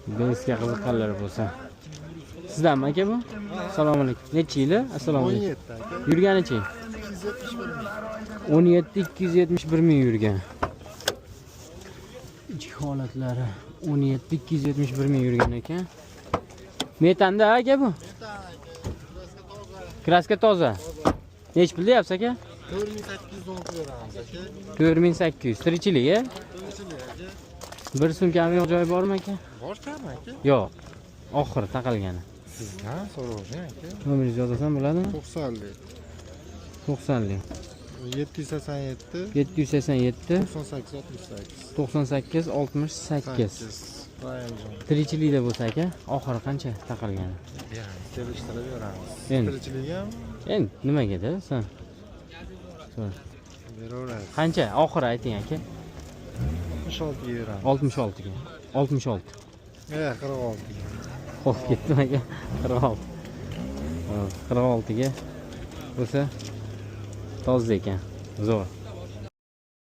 Benzga qiziqqanlar bo'lsa. Sizdanmi aka bu? Assalomu alaykum. Necha yili? Assalomu alaykum. 17 aka. Yurganichi? 271 ming. 17 271 ming yurgan. Ichki holatlari 17 271 ming yurgan ekan. Metanda aka bu? Kraska toza. Nechi pul deyapsiz aka? 4810 beramiz aka. 4800. Tirikchilik, a? Tirikchilik aka. Bir so'm kami yo'q joyi bormi aka? Bor kami aka. Yo'q. Oxiri taqalgani. Sizdan so'ravering aka. Nomeringizni yozasam bo'ladimi? 90lik. 90lik. 787 787 98 68. 98 68. Raimjon. Tirikchilikda bo'lsa aka, oxiri qancha taqalgani? Beramiz, kelishtirib beramiz. Endi. Tirikchilik ham Endi nimagada sen? So'ra. beraverasiz. Qancha? Oxiri ayting aka. 66 ga beramiz. 66 ga. 66. 46 ga. Qo'rqib ketdim aka. 46. Hop, 46 ga bo'lsa toza ekan. Zo'r.